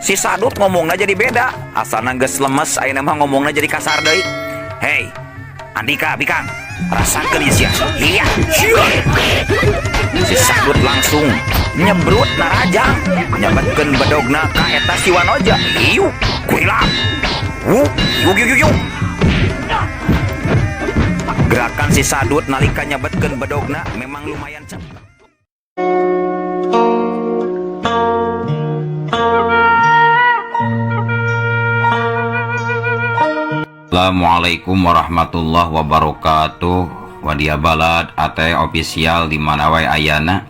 Si Sadut ngomongna jadi beda. Asalna geus lemes ayeuna mah ngomongna jadi kasar deui. Hei, Andika bikang, rasakeun ieu sia. Iya, sia. Si Sadut langsung nyebrut narajang, nyabetkeun bedogna ka eta si Wanoja. Iu, kurilap. Wuh, yuk yuk yuk yuk. Gerakan si Sadut nalika nyabetkeun bedogna memang lumayan cepat. Assalamualaikum warahmatullahi wabarakatuh. Wadia Balad AT official di mana wae ayana.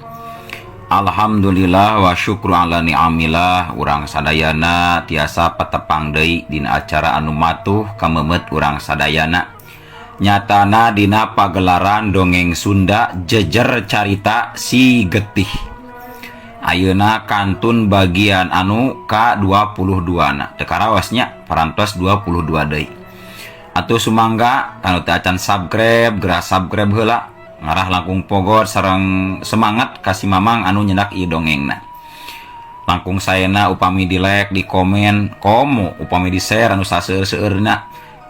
Alhamdulillah wa syukru ala ni'amillah, urang sadayana tiasa patepang deui dina acara anu matuh kameumeut urang sadayana. Nyatana dina pagelaran dongeng Sunda jejer carita si getih. Ayeuna kantun bagian anu ka-22 na. Teu karaosnya parantos 22 deui. Atuh sumangga kanu teu acan subscribe, geura subscribe heula. Ngarah langkung pogor sareng semangat ka si Mamang anu nyendak ieu dongengna. Langkung saena upami di like, di komen, komo upami di share anu saseueur-seueurna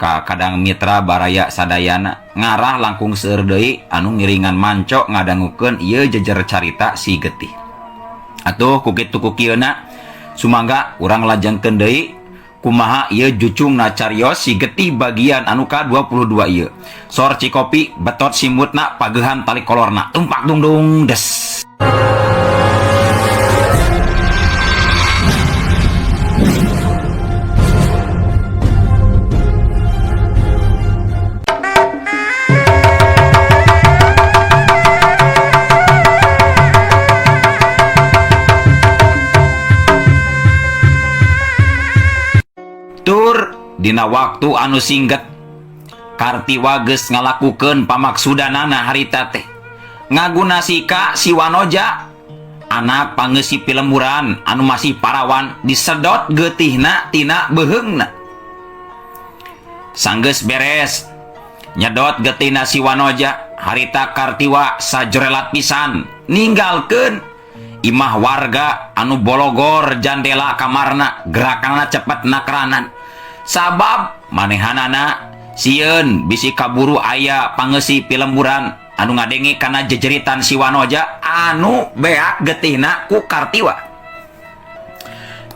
ka kadang mitra baraya sadayana. Ngarah langkung seueur deui anu ngiringan manco ngadangukeun ieu jejer carita si getih. Atuh ku kitu ku kieuna sumangga urang lajengkeun deui kumaha ieu jucungna carios si getih bagian anu ka-22 ieu. Sor cikopi betot simutna pagehan tali kolorna tumpak dungdung des. Tur dina waktu anu singget Kartiwa geus ngalakukeun pamaksudanana harita teh ngagunasika si Wanoja anak pangeusi pilemburan anu masih parawan disedot geutihna tina beuheungna. Sanggeus beres nyedot getihna si Wanoja, harita Kartiwa sajorelat pisan ninggalkeun imah warga anu bologor jandela kamarna, gerakanna cepet nakranan sabab manehanana sieun bisi kaburu aya pangeusi pilemburan anu ngadenge kana jejeritan si Wanoja anu beak getihna ku Kartiwa.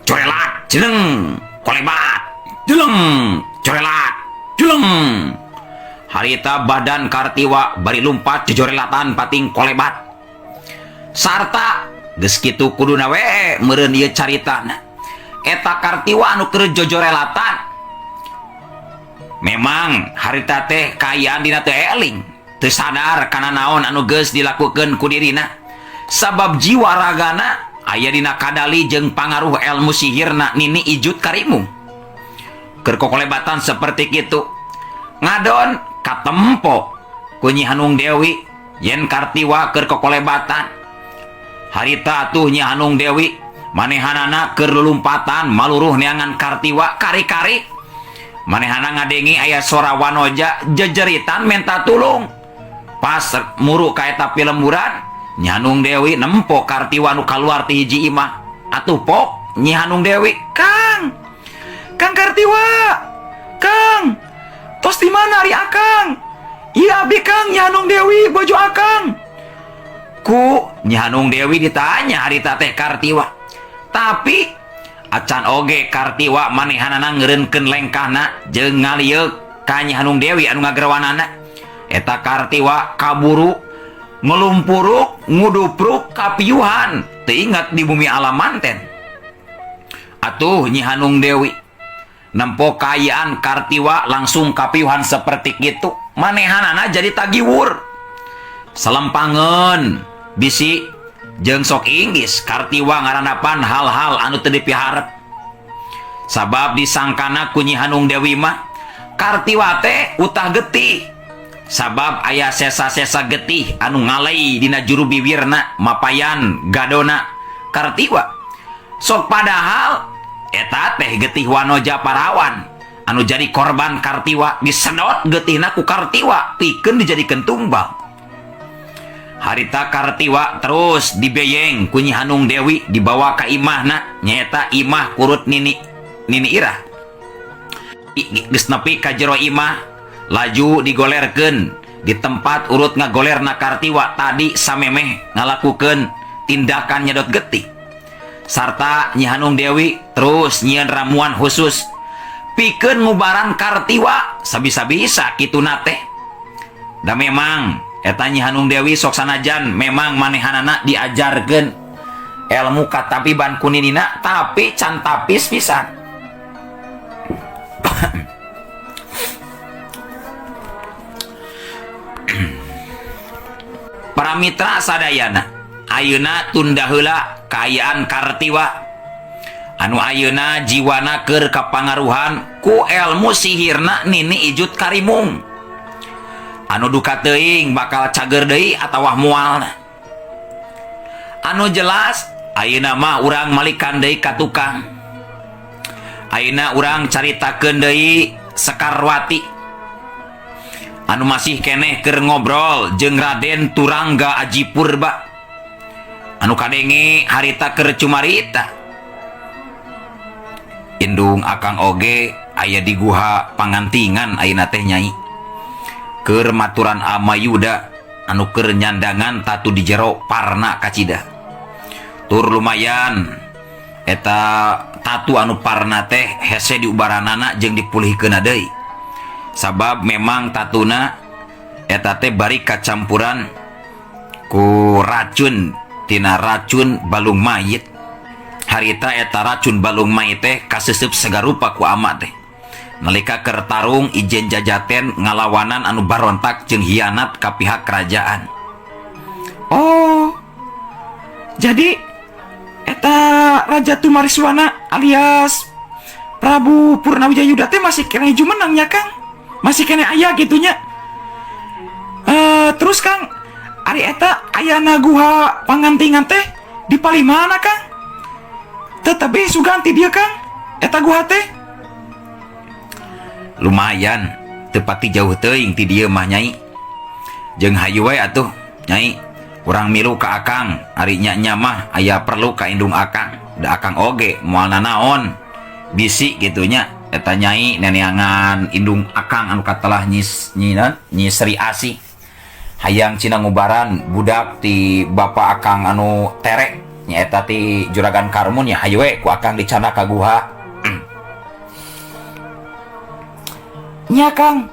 Corelat jeleng kolebat jeleng corelat jeleng. Harita badan Kartiwa bari lumpat jejorelatan pating kolebat sarta geus kitu kuduna we meureun ieu caritana. Eta Kartiwa anu keur jojorelatan memang harita teh kaayaan dina teu eling, teu sadar kana naon anu geus dilakukeun ku dirina sabab jiwa ragana aya dina kadali jeung pangaruh ilmu sihirna Nini Ijut Karimu. Keur kokolebatan seperti kitu ngadon katempo ku Nyi Hanung Dewi yen Kartiwa keur kokolebatan. Harita atuh Nyi Hanung Dewi manehanana keur lulumpatan maluruh neangan Kartiwa kari-kari. Manehana ngadengi aya sora Wanoja jejeritan menta tulung. Pas muru ka eta pilemburan, Nyi Hanung Dewi nempo Kartiwa nu kaluar ti hiji imah. Atuh pok Nyi Hanung Dewi, "Kang, Kang Kartiwa, Kang, tos di mana ari Akang? Ieu abdi Kang Nyi Hanung Dewi bojo Akang." Ku Nyi Hanung Dewi ditanya harita teh Kartiwa. Tapi acan oge Kartiwa manehanana ngeureunkeun lengkahna jeung ngalieuk ka Nyi Hanung Dewi anu ngagerwanana. Eta Kartiwa kaburu ngelumpuruk ngudupruk kapiuhan teu ingat di bumi alam manten. Atuh Nyi Hanung Dewi nempo kaayaan Kartiwa langsung kapiuhan seperti kitu, manehanana jadi tagiwur. Selempangeun bisi jeung sok inggis Kartiwa ngarandapan hal-hal anu teu dipiharep. Sabab disangkana ku Nyi Hanung Dewi mah Kartiwa teh utah getih. Sabab aya sesa-sesa getih anu ngalei dina juru bibirna mapayan gadona Kartiwa. Sok padahal eta teh getih Wanoja parawan anu jadi korban Kartiwa disedot getihna ku Kartiwa pikeun dijadikeun tumbal. Harita Kartiwa terus dibeyeng ku Nyi Hanung Dewi dibawa ka imahna nyaeta imah kurut Nini Nini Irah. Geus nepi ka jero imah laju digolerkeun di tempat urut ngagolerna Kartiwa tadi samemeh ngalakukeun tindakan nyedot getih. Sarta Nyi Hanung Dewi terus nyieun ramuan khusus pikeun ngubaran Kartiwa sabisa-bisa kituna teh. Da memang eta Nyi Hanung Dewi sok sanajan memang manehanana diajarkeun ilmu katabiban ku ninina tapi can tapis pisan. Para mitra sadayana, ayeuna tunda heula kaayaan Kartiwa anu ayeuna jiwana keur kapangaruhan ku elmu sihirna Nini Ijut Karimung anu duka teuing bakal cager deui atawa moalna. Anu jelas ayeuna mah urang malikan deui ka tukang. Ayeuna urang caritakeun deui Sekarwati anu masih keneh keur ngobrol jeung Raden Turangga Aji Purba anu kadenge harita keur cumarita. Indung akang oge aya di guha pangantingan ayeuna teh nyai keur maturan Amayuda anu keur nyandangan tatu di jero parna kacida. Tur lumayan eta tatu anu parna teh hese diubaranana jeung dipulihkeunna deui. Sabab memang tatuna eta teh bari kacampuran ku racun tina racun balung mayit. Harita eta racun balung mayit teh kaseuseub sagarupa ku ama teh. Nalika keur tarung ijen jajaten ngalawanan anu barontak jeung hianat ka pihak kerajaan. Oh, jadi eta Raja Tumariswana alias Prabu Purnawijayuda teh masih keneh jumenang nya Kang? Masih keneh aya gitunya. Terus Kang, ari eta ayana guha pangantingan teh di palih mana Kang? Tetapi suganti dia Kang, eta guha teh. Lumayan, tepati jauh teuing ti dieu mah nyai. Jeung hayu we atuh nyai, urang milu ka akang, ari nya-nya mah aya perlu ka indung akang. Da akang oge moal nanaon. Bisi gitunya eta nyai neneangan indung akang anu katelah Nyi Sri Asih. Hayang cina ngubaran budak ti bapa akang anu terek nyaeta ti Juragan Karmun ya hayu we ku akang dicana ka guha. Nya Kang,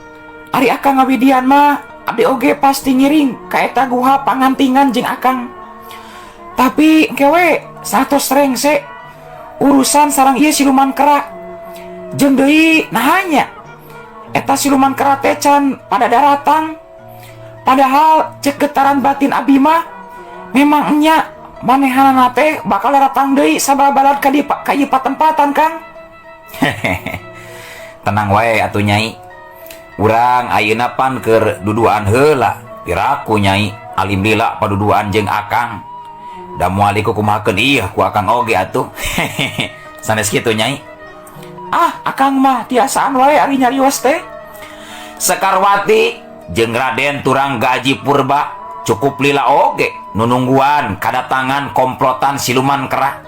ari akang ngawidian mah abdi oge pasti ngiring ka eta guha pangantingan jeung akang. Tapi kewe satos rengse urusan sarang ieu siluman kera. Jeung deui nahanya eta siluman kera teh can pada daratang. Padahal cek getaran batin abi mah memang nya manehanana teh bakal daratang deui sababalad ka dieu ka ieu patempatan Kang. Tenang wae atuh nyai. Urang ayeuna pan keur duduan heula. Piraku nyai alim lila paduduan jeung akang. Da moal dikukumahakeun ieu ku akang oge atuh. Sanes kitu nyai. Ah, akang mah tiasaan wae ari nyarios teh. Sekarwati jeung Raden Turangga Aji Purba cukup lila oge nunungguan kadatangan komplotan siluman kera.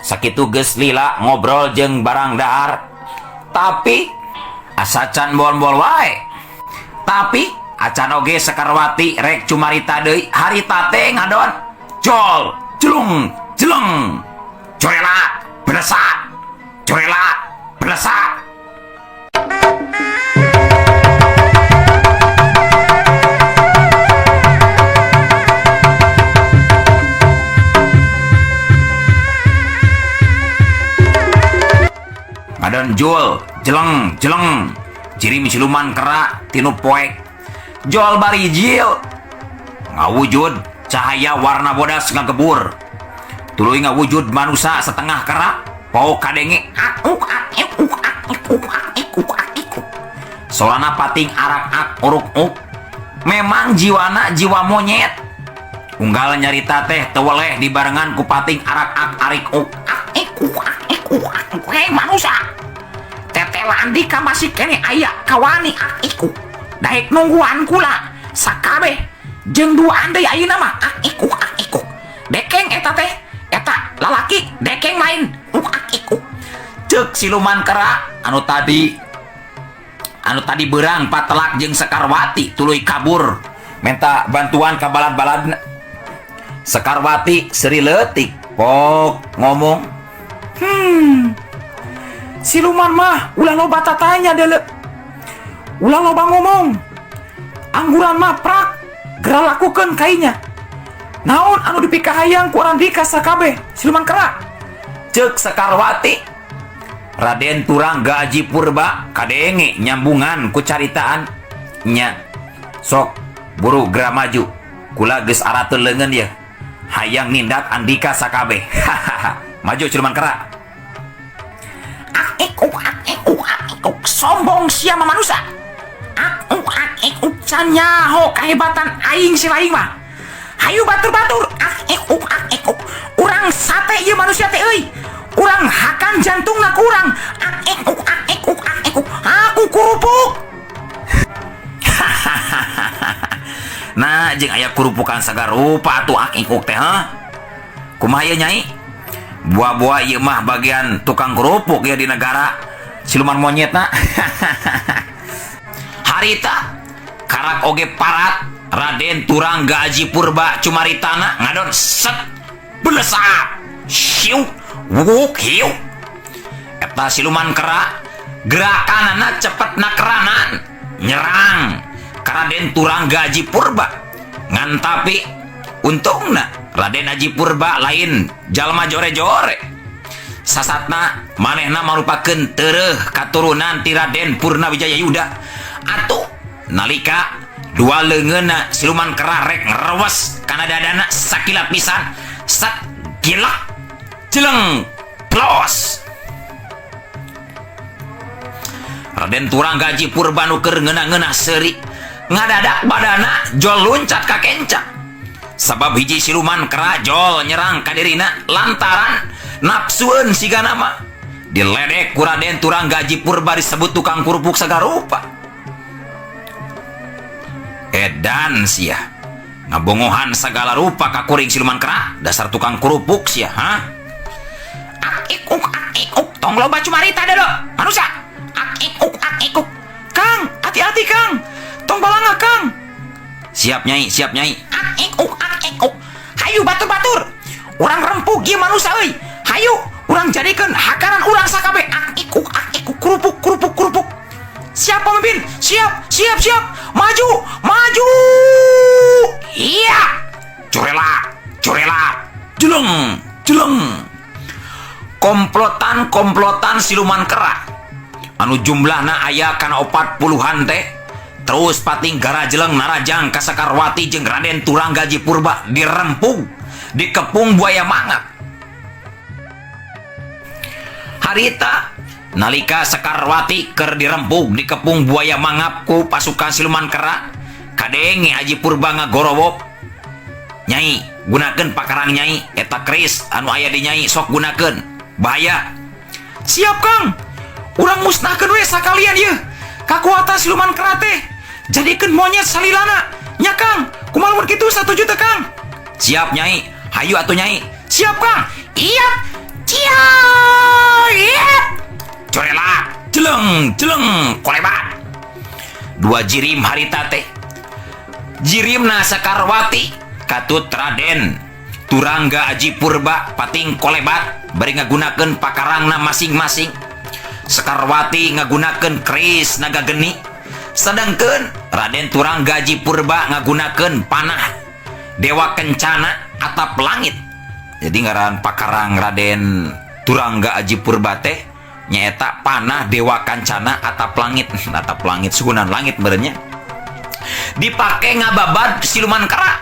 Sakitu geus lila ngobrol jeung barang dahar. Tapi asa can bol-bol wae. Tapi acan oge Sekarwati rek cumarita deui harita teh ngadon. Jol, jelung, jeleng. Corelat, belesak. Corelat, belesak. Ngadon jul, jeleng, jeleng. Ciri siluman kera tinu poek. Jol bari jil. Ngawujud cahaya warna bodas ngagebur. Tuluy ngawujud manusa setengah kera. Pau kadenge akuk akuk akuk akuk akuk. Solana pating arak ak uruk uk. Memang jiwana jiwa monyet. Unggal nyarita teh teweleh dibarengan ku pating arak ak arik uk akuk akuk akuk. Hei manusa. Tetela Andika masih kene aya kawani ak iku. Daek nungguan kula sakabeh Jeung duaan deui ayeuna mah ak ikuk ak ikuk. Dekeng eta teh, eta lalaki dekeng lain uk ak ikuk. Cek siluman kera anu tadi berang patelak jeung Sekarwati tuluy kabur minta bantuan ka balad-baladna. Sekarwati seuri leutik pok ngomong. Siluman mah ulah loba tatanya deuleu. Ulah loba ngomong. Angguran mah prak geura lakukeun kainya. Naon anu dipikahayang ku Andika sakabeh siluman kera. Cek Sekarwati. Raden Turangga Aji Purba kadenge nyambungan ku caritaan nya. Sok buru geura maju, kula geus arateul leungeun ya, hayang nindak Andika sakabeh. Maju, siluman kera. Ak ikuk ak ikuk ak ikuk, sombong sia mah manusia. Ak uk ak ikuk, can nyaho kehebatan aing si laing mah. Hayu batur-batur, ak ikuk ak ikuk. Urang sate ieu manusia teh euy. Urang hakan jantungna ku urang. Ak ikuk ak ikuk ak ikuk. Aku kurupuk. Nah, jeung aya kurupukan sagarupa atuh ak ikuk teh, ha? Kumaha ieu, Nyai? Buah-buah ieu mah bagian tukang kerupuk ya di negara siluman monyetna. Harita karak oge parat Raden Turangga Aji Purba cumaritana ngadon set belesat siu wuk hiu. Eta siluman kera gerakanana cepet nakeranan nyerang ka Raden Turangga Aji Purba. Ngan tapi untungna Raden Aji Purba lain jalma jore-jore. Sasatna manehna marupakeun tereuh katurunan ti Raden Purnawijaya Yuda. Atuh nalika dua leungeunna siluman kera rek ngerewes kana dadana, sakilat pisan sat gilak jeleng plos. Raden Turangga Aji Purba nu keur ngeunah-ngeunah seuri ngadadak badana jol luncat ka kenca, sabab hiji siluman kera jol nyerang ka dirina lantaran nafsueun. Sigana mah diledek ku Raden Turangga Aji Purba, disebut tukang kerupuk sagarupa. Edan sia, ngabongohan segala rupa ka kuring siluman kera, dasar tukang kerupuk sia, ha? Ak ikuk ak ikuk, tong loba cumarita deuleu manusia. Ak ikuk ak ikuk. Kang, hati-hati Kang. Tong balanga Kang. Siap, Nyai, siap, Nyai. Ak ikuk ak ikuk. Hayu batur-batur. Urang rempug ieu manusia euy. Hayu urang jadikeun hakaran urang sakabeh. Ak ikuk ak ikuk, kerupuk kerupuk kerupuk. Siap pemimpin, siap, siap, siap. Maju, maju. Iya. Curelak, curelak, jeleng, jeleng. Komplotan-komplotan siluman kera anu jumlahna aya kana 40-an teh terus pating garajeleng narajang ka Sekarwati jeung Raden Turangga Aji Purba, dirempug, dikepung buaya mangap. Harita nalika Sekarwati keur dirempug, dikepung buaya mangap ku pasukan siluman kera, kadenge Aji Purba ngagorowok, "Nyai, gunakeun pakarang Nyai. Eta keris anu aya di Nyai sok gunakeun, bahaya." Siap Kang. Urang musnahkeun we sakalian yeuh kakuatan siluman kera teh. Jadikeun monyet salilana. Nya Kang, kumaha lamun kitu, satuju teu Kang? Siap, Nyai. Hayu atuh, Nyai. Siap Kang. Iya. Cia. Iya. Corelak, jeleng, jeleng, kolebat. Dua jirim harita teh. Jirimna Sekarwati katut Raden Turangga Aji Purba pating kolebat bari ngagunakeun pakarangna masing-masing. Sekarwati ngagunakeun keris naga geni, sedangkeun Raden Turangga Aji Purba ngagunakeun panah Dewa Kencana atap langit. Jadi ngaran pakarang Raden Turangga Aji Purba teh nyaeta panah Dewa Kancana atap langit. Atap langit, sugunan langit meureun nya. Dipake ngababad siluman kera.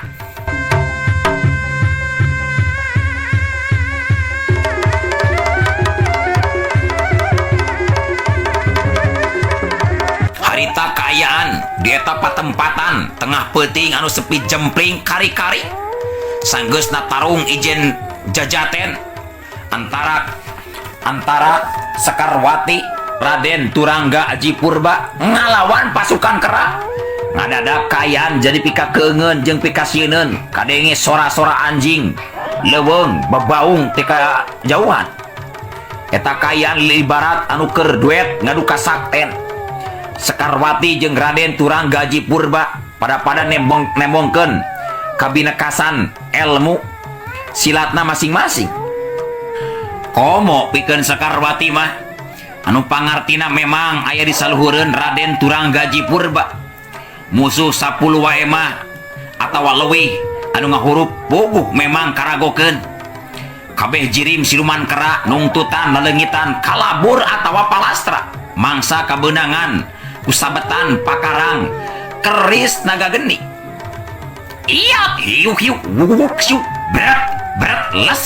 Harita kaayaan di eta patempatan tengah peuting anu sepi jempling kari-kari. Sanggeusna tarung ijen jajaten antara antara Sekarwati, Raden Turangga Aji Purba ngalawan pasukan kera. Ngadadak kaayaan jadi pikakeungeun jeung pikasieuneun kadenge sora-sora anjing leuweung babaung ti kajauhan. Eta kaayaan ibarat anu keur duet ngadu kasakten. Sekarwati jeung Raden Turangga Aji Purba pada-pada nembong nembongkeun kabinekasan elmu silatna masing-masing. Komo pikeun Sekarwati mah anu pangartina memang aya di saluhureun Raden Turangga Aji Purba. Musuh 10 wae mah atawa leuwih anu ngahurup puguh memang karagokeun. Kabeh jirim siluman kera nungtutan laleungitan kalabur atawa palastra mangsa kabeunangan ku sabetan pakarang keris naga geni. Iya, hiu hiu wuk siu berat berat les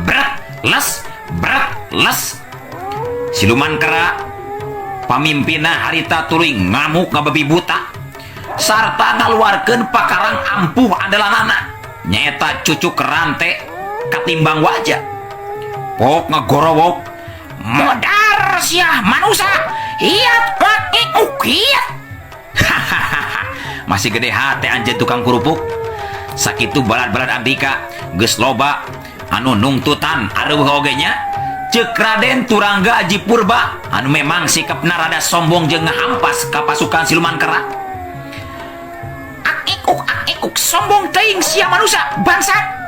berat les berat les. Siluman kera pamimpinna harita tuluy ngamuk ngababi buta sarta ngaluarkeun pakarang ampuh andalanana nyaeta cucuk rante katimbang waja. Pok ngagorowok Modar sia manusia. Hiat wak hiat. Masih gede hate anjeun tukang kerupuk. Sakitu balad-balad Andika geus loba anu nungtutan areuweuh oge nya. Ceuk Raden Turangga Aji Purba anu memang sikapna rada sombong jeung ngahampas ka pasukan siluman kera. Akikuk akikuk sombong teuing sia manusia bangsat.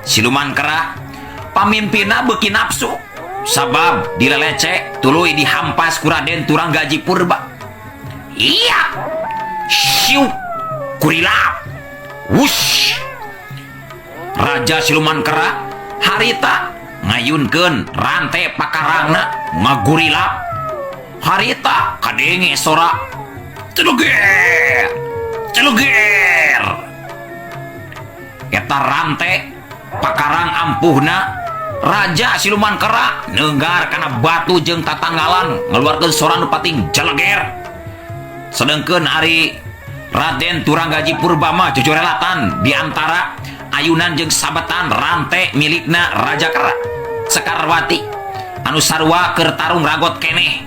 Siluman kera pamimpinna beuki nafsu sabab dilelecek tuluy dihampas ku Raden Turangga Aji Purba. Iya. Siu kurilap. Wush. Raja siluman kera harita ngayunkeun rante pakarangna ngagurilap. Harita kadenge sora celuger celuger. Eta rante pakarang ampuhna raja siluman kera neunggar kana batu jeung tatanggalan ngeluarkeun sora nu pating jeleger. Sedengkeun ari Raden Turangga Aji Purba mah jojorelatan di antara ayunan jeung sabetan rante milikna Raja Kera Sekarwati anu sarua keur tarung ragot keneh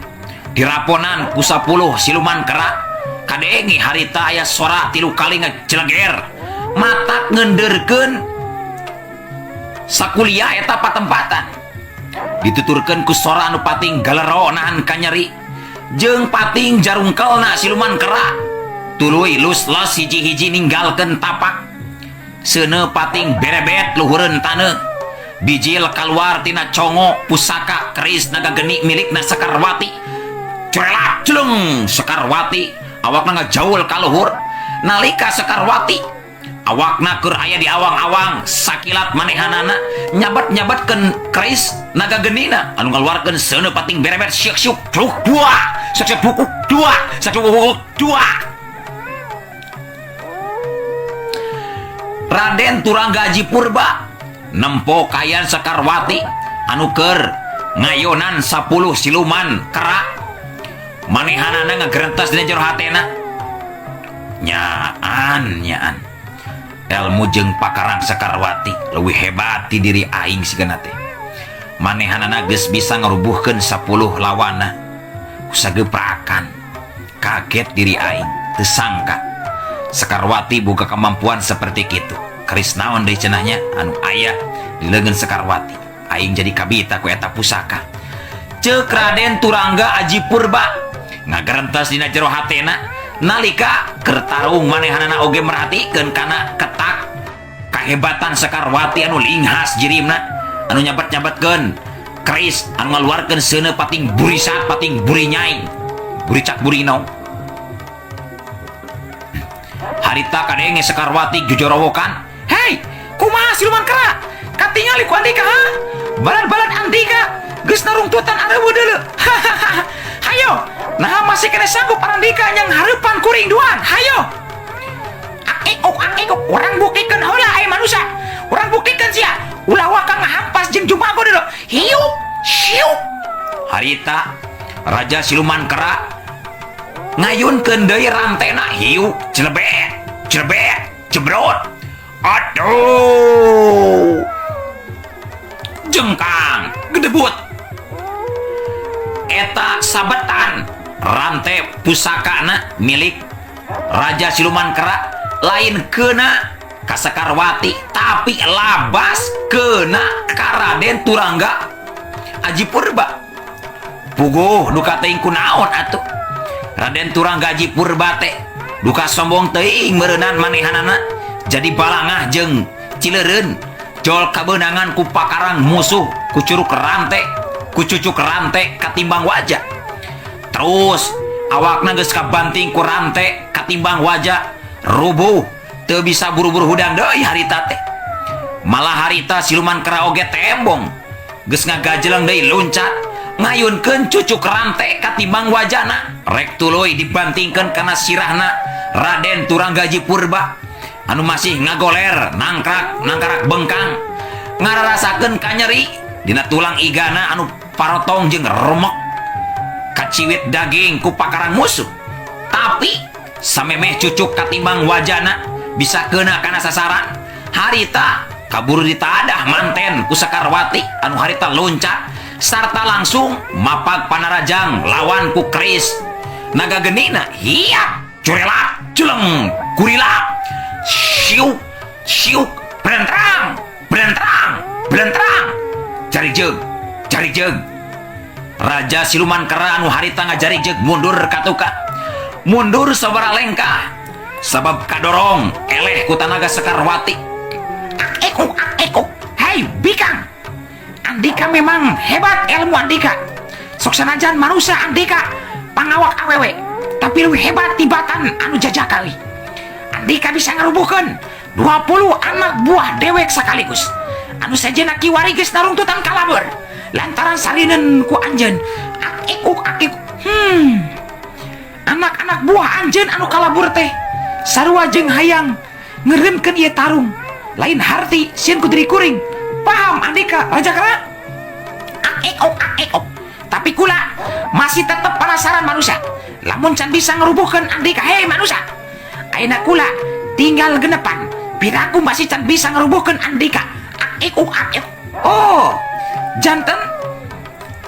diraponan ku 10 siluman kera. Kadenge harita aya sora 3 kali ngejeleger matak ngendeurkeun sakuliah eta patempatan dituturkeun ku sora anu pating galero nahan kanyeri jeung pating jarungkelna siluman kera. Tuluy lus-los hiji-hiji ninggalkeun tapak seuneu pating berebet luhureun taneuh bijil kaluar tina congo pusaka keris naga geni milikna Sekarwati. Curelak celeng Sekarwati awakna ngajaul ka luhur. Nalika Sekarwati awakna keur aya di awang-awang sakilat manehanana nyabat-nyabatkeun keris naga genina anu ngaluarkeun seuneu pating berebet siuk siuk truk dua siuk siuk bukuk dua siuk siuk bukuk dua. Raden Turangga Aji Purba nempo kayan Sekarwati anu keur ngayonan 10 siluman kera. Manehanana ngagerentes dina jero hatena. Nyaan nyaan elmu jeung pakarang Sekarwati leuwih hebat ti diri aing sigana teh. Manehanana geus bisa ngarubuhkeun 10 lawana ku sageprakan. Kaget diri aing teu sangka Sekarwati boga kemampuan seperti kitu. Keris naon deui cenahnya anu aya di leungeun Sekarwati. Aing jadi kabita ku eta pusaka. Ceuk Raden Turangga Aji Purba ngagerentes dina jero hatena nalika keur tarung manehanana oge merhatikeun kana ketak kahebatan Sekarwati anu linghas jirimna anu nyabet-nyabetkeun keris anu ngaluarkeun seuneu pating burisat pating burinyai buricak burinong. Harita kadenge Sekarwati jujorowokan. Hei, kumaha siluman kera? Katingali ku Andika ha? Balad-balad Andika geus narungtutan areuweuh deuleu. Hahaha. Hayo, naha masih kena sanggup Andika yang hareupan kuring duan. Hayo. Akikuk akikuk urang buktikeun heula ai manusia. Urang buktikeun sia. Ulah waka ngahampas jeung jumago deuleu. Hiu, siu. Harita raja siluman kera ngayunkeun deui rantena hiu celebet celebet jebrot. Aduh, jengkang gedebut. Eta sabetan rante pusakana milik Raja Siluman Kera lain kena ka Sekarwati, tapi labas kena ka Raden Turangga Aji Purba. Puguh duka teuing kunaon atuh Raden Turangga Aji Purba teh, duka sombong teuing meureunan manehanana, jadi balangah jeung cileureun jol kabeunangan ku pakarang musuh ku curuk rante, ku cucuk rante katimbang waja. Terus awakna geus kabanting ku rante katimbang waja, rubuh, teu bisa buru-buru hudang deui harita teh. Malah harita siluman kera oge tembong, geus ngagajeleng deui, luncat ngayunkeun cucuk rante katimbang wajana, rek tuluy dibantingkeun kana sirahna Raden Turangga Aji Purba anu masih ngagoler nangkrak nangkarak bengkang, ngararasakeun kanyeri dina tulang igana anu parotong jeung remek, kaciwit daging ku pakarang musuh. Tapi samemeh cucuk katimbang wajana bisa kena kana sasaran, harita kaburu ditadah manten ku Sekarwati anu harita loncat sarta langsung mapag panarajang lawan ku keris naga genina. Hiap, curelak, culeng, kurilak, siuk siuk, berentrang berentrang berentrang, jari jeug jari jeug. Raja Siluman Kera anu harita ngajari jeug mundur katuka, mundur sabara lengkah sabab kadorong eleh ku tanaga Sekarwati. Ekuk, ekuk. Hei, Bikang. Andika memang hebat ilmu Andika. Sok sanajan manusia Andika pangawak awewe, tapi lebih hebat tibatan anu jajaka euy. Andika bisa ngarubuhkeun 20 anak buah dewek sekaligus. Anu sejenna kiwari geus narungtutan kalabur lantaran sarinen ku anjeun. Akikuk akikuk. Anak-anak buah anjeun anu kalabur teh sarua jeung hayang ngeureunkeun ieu tarung. Lain harti sieun ku diri kuring. Paham Andika, Raja Kera? Akikuk akikuk. Tapi kula masih tetap penasaran manusia. Lamun can bisa ngerubuhkeun Andika, hei manusia. Ayeuna kula tinggal genepan. Piraku masih can bisa ngerubuhkeun Andika. Akikuk akikuk. Oh, janten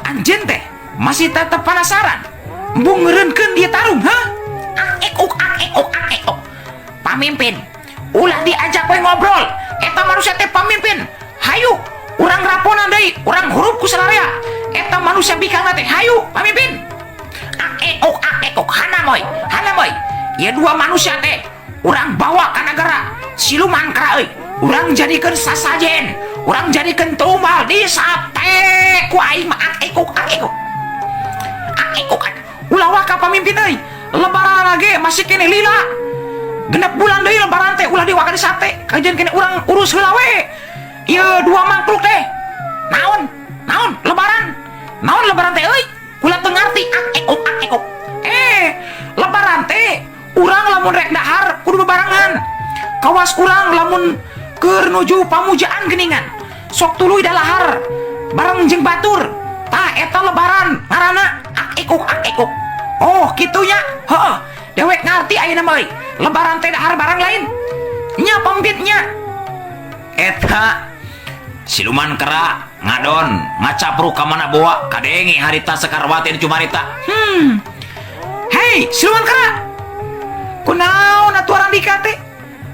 anjeun teh masih tetap penasaran. Embung ngeureunkeun dia tarung, ha? Akikuk akikuk akikuk. Pamimpin, ulah diajak we ngobrol. Eta manusia teh, pamimpin. Hayu, urang raponan deui, urang hurup ku sararea. Eta manusia bikangna teh, hayu, pamimpin. Akikuk akikuk, hana moy, hana moy. Ya dua manusia teh, urang bawa ka negara siluman kera euy. Urang jadikeun sasajen, urang jadikeun tumbal disate ku aing mah. Akikuk akikuk. Akikuk. Ulah waka, pamimpin euy. Lebaran lagi masih kene lila. 6 bulan deui lebaran teh, ulah diwaka disate. Kajian kene urang urus heula we. Ieu dua makhluk teh. Naon? Naon? Lebaran. Naon lebaran teh euy? Kula teu ngarti. Akikuk akikuk. Eh, lebaran teh urang lamun rek dahar kudu bebarengan. Kawas urang lamun keur nuju pamujaan geningan. Sok tuluy dalahar bareng jeung batur. Tah eta lebaran ngaranna. Akikuk akikuk. Oh, kitunya. Heeh. Dewek ngarti ayeuna mah euy. Lebaran teh dahar barang lain. Nya, pamimpinnya. Eta siluman kera ngadon ngacapruk ka mana boa kadenge harita Sekarwati nu cumarita. Hei, siluman kera. Kunaon atuh Andika teh?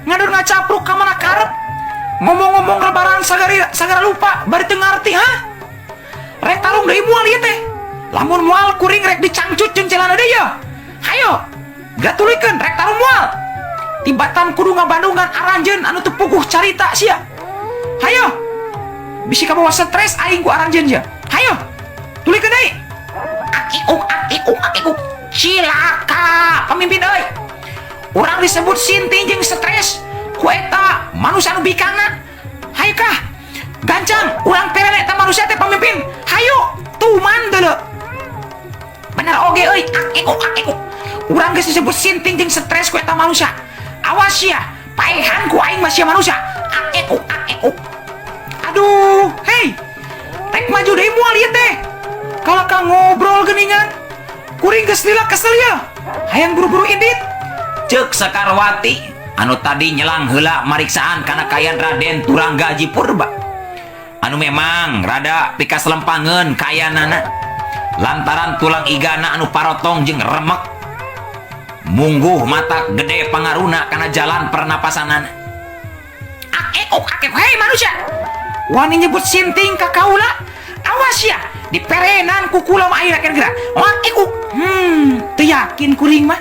Ngadon ngacapruk ka mana karep? Ngomong-ngomong lebaran sagari sagara lupa, bari teu ngarti, ha? Rek tarung deui moal ieu teh? Lamun moal, kuring rek dicangcut jeung celana deui ya. Hayo, gatulikeun, rek tarung moal? Tibatan kudu ngabandungan aranjeun anu teu puguh carita sia. Hayo. Bisi kabawa stres aing ku aranjeun sia. Hayo. Tulikeun deui. Akikuk akikuk akikuk. Cilaka, pemimpin euy. Urang disebut sinting jeung stres ku eta manusia anu bikangna. Hayu kah? Gancang urang perene eta manusia teh, pemimpin. Hayu, tuman deuleu. Bener oge euy, akikuk akikuk. Urang geus disebut sinting jeung stres ku eta manusia. Awas ya, paehan ku aing masih manusia. Akikuk akikuk. Aduh, hei. Rek maju deui moal ieu teh? Kalau kang ngobrol geningan, kuring geus lila kesel ya. Hayang buru-buru indit. Cek Sekarwati anu tadi nyelang heula mariksaan kana kaayaan Raden Turangga Aji Purba anu memang rada pikaselempangeun kaayaanana lantaran tulang igana anu parotong jeung remek. Mungguh matak gede pangaruna kana jalan pernapasanana. Akekuk akekuk, hei manusia, wani nyebut sinting ka kaula? Awas ya, diperenan ku kula mah ayeuna geura. Akekuk. Teu yakin kuring mah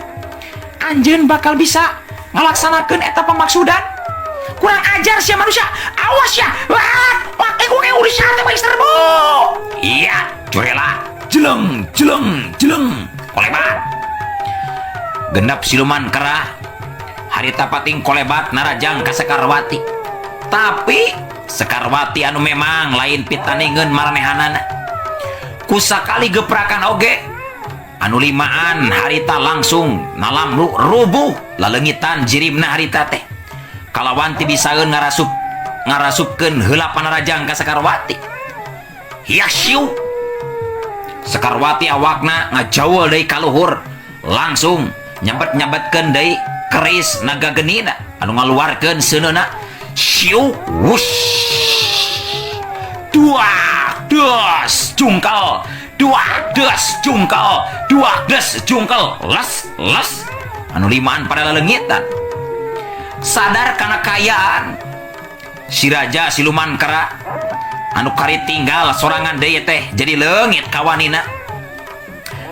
anjeun bakal bisa ngalaksanakeun eta pamaksudan. Kurang ajar sia manusia, awas ya. Wah, akekuk udah sate bae serbu. Iya, curela, jeleng jeleng jeleng, kolebat. Genep siluman kera harita pating kolebat narajang ka Sekarwati. Tapi Sekarwati anu memang lain pitandingeun maranehanana. Ku sakali geprakan oge anu limaan harita langsung nalamru rubuh laleungitan jirimna harita teh. Kalawan ti bisaeun ngarasupkeun heula panarajang ka Sekarwati. Hiasiu. Sekarwati awakna ngajauh deui ka luhur, langsung nyabet-nyabetkeun deui keris naga genina anu ngaluarkeun seuneuna. Siu wush. Dua des jungkel, dua des jungkel, dua des jungkel, les les anu limaan pada laleungitan. Sadar kana kaayaan si raja siluman kera anu kari tinggal sorangan deui teh jadi leungit kawanina.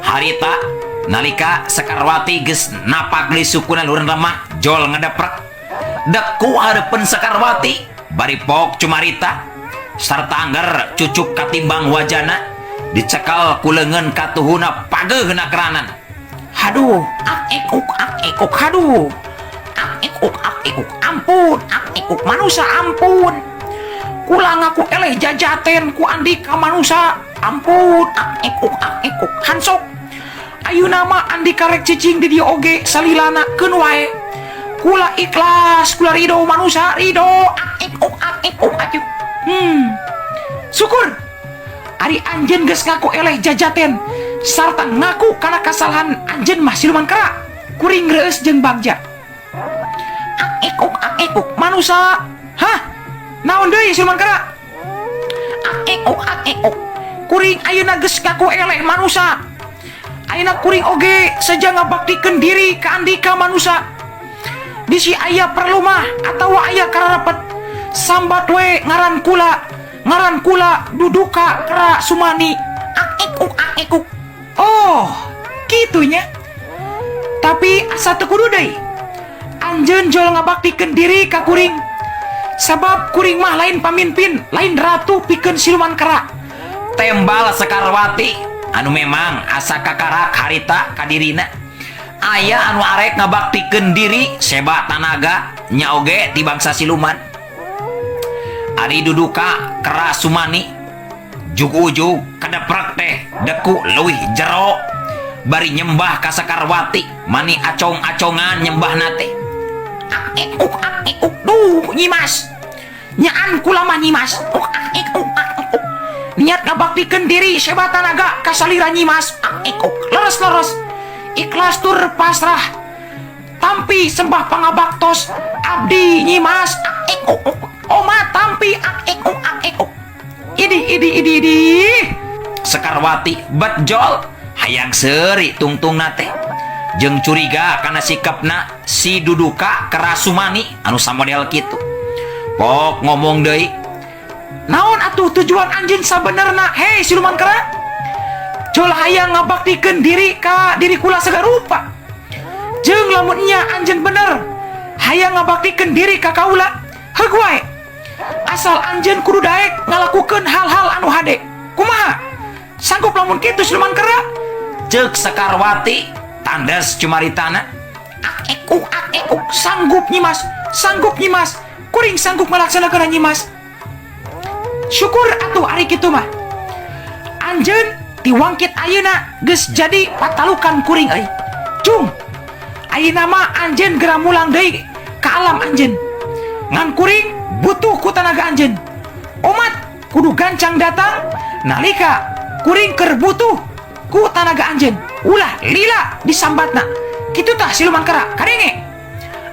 Harita nalika Sekarwati geus napak di sukuna luhureun lemah jol ngedeprek deku hareupeun Sekarwati bari pok cumarita sarta angger cucuk katimbang wajana dicekal ku leungeun katuhuna pageuhna keranan. Haduh, ak ekuk ak ekuk, haduh, ak ekuk ak ekuk, ampun, ak ekuk manusia, ampun. Kula ngaku eleh jajaten ku andika manusia, ampun, ak ekuk ak ekuk, hansok. Ayeuna mah andika rek cicing di dieu oge salilana keun wae. Kula ikhlas, kula ridho manusia, ridho, ak ekuk ak ekuk ak ekuk. Syukur. Ari anjeun geus ngaku eleh jajaten sarta ngaku kana kasalahan anjeun mah siluman kera. Kuring reueus jeung bagja. Ak ekuk ak ekuk manusia. Hah? Naon deui siluman kera? Ak ekuk ak ekuk. Kuring ayeuna geus ngaku eleh manusia. Ayeuna kuring oge saja ngabaktikeun diri ka andika manusia. Bisi aya perlu mah atawa aya kararepet sambat we ngaran kula, ngaran kula Duduka Kera Sumani. Ak ekuk ak ekuk. Oh, kitunya. Tapi asa teu kudu deui. Anjeun jol ngabaktikeun diri ka kuring. Sabab kuring mah lain pamimpin, lain ratu pikeun siluman kera. Tembal Sekarwati anu memang asa kakarak harita kadirina. Aya anu arek ngabaktikeun diri seba tanaga nya oge ti bangsa siluman. Ari Duduka Kera Sumani jug-ujug kadeprek teh deku leuwih jero bari nyembah ka Sekarwati mani acong-acongan nyembahna teh. Ak ekuk ak ekuk, duh nyimas. Nyaan kula mah nyimas. Ok ak ekuk ak ekuk. Niat ngabaktikeun diri seba tanaga kasalira nyimas. Ak ekuk leres-leres. Ikhlas tur pasrah. Tampi sembah pangabaktos abdi nyimas. Ak ekuk oma tampi ak ekuk ak ekuk. Idi idi idi idi. Sekarwati betjol hayang seuri tungtungna teh jeung curiga kana sikapna si Duduka Kera Sumani anu samodel kitu. Pok ngomong deui, naon atuh tujuan anjeun sabenerna hei siluman kera? Jol hayang ngabaktikeun diri ka diri kula sagarupa. Jeung lamun nya anjeun bener hayang ngabaktikeun diri ka kaula, heug wae. Asal anjeun kudu daek ngalakukeun hal-hal anu hade. Kumaha? Sanggup lamun kitu siluman kera? Ceuk Sekarwati tandes cumaritana. Ak ekuk ak ekuk, sanggup nyimas, sanggup nyimas. Kuring sanggup ngalaksanakeun nyimas. Syukur atuh ari kitu mah. Anjeun tiwangkit ayeuna geus jadi patalukan kuring euy. Cung. Ayeuna mah anjeun geura mulang deui ka alam anjeun. Ngan kuring butuh ku tanaga anjeun. Omat kudu gancang datang nalika kuring keur butuh ku tanaga anjeun. Ulah lila disambatna. Kitu tah siluman kera, kadenge.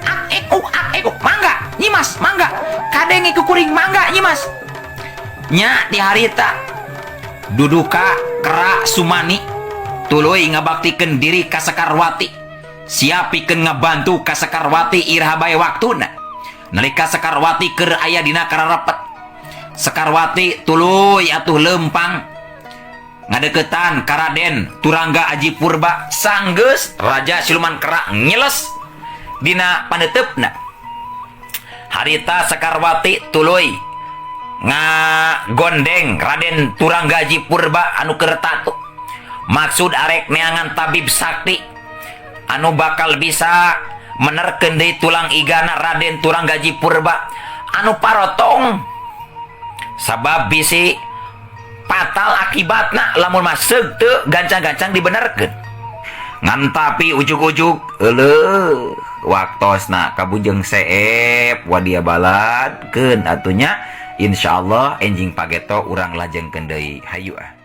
Ak ekuk ak ekuk, mangga nyimas, mangga. Kadenge ku kuring, mangga nyimas. Nya di harita Duduka Kera Sumani tuluy ngabaktikeun diri ka Sekarwati. Siap pikeun ngabantu ka Sekarwati iraha bae waktuna. Nalika Sekarwati keur aya dina kararepet. Sekarwati tuluy atuh lempang ngadeukeutan ka Raden Turangga Aji Purba, sanggeus raja siluman kera ngiles dina paneuteup. Harita Sekarwati tuluy ngagondeng Raden Turangga Aji Purba anu keur tatu. Maksud arek neangan tabib sakti anu bakal bisa menerkeun deui tulang igana Raden Turangga Aji Purba anu parotong, sabab bisi fatal akibatna lamun masuk teu gancang-gancang dibenerkeun. Ngan tapi ujug-ujug euleuh, waktosna kabujeng seep wadia balad keun atuh nya. Insyaallah enjing pageto urang lajengkeun deui. Hayu ah.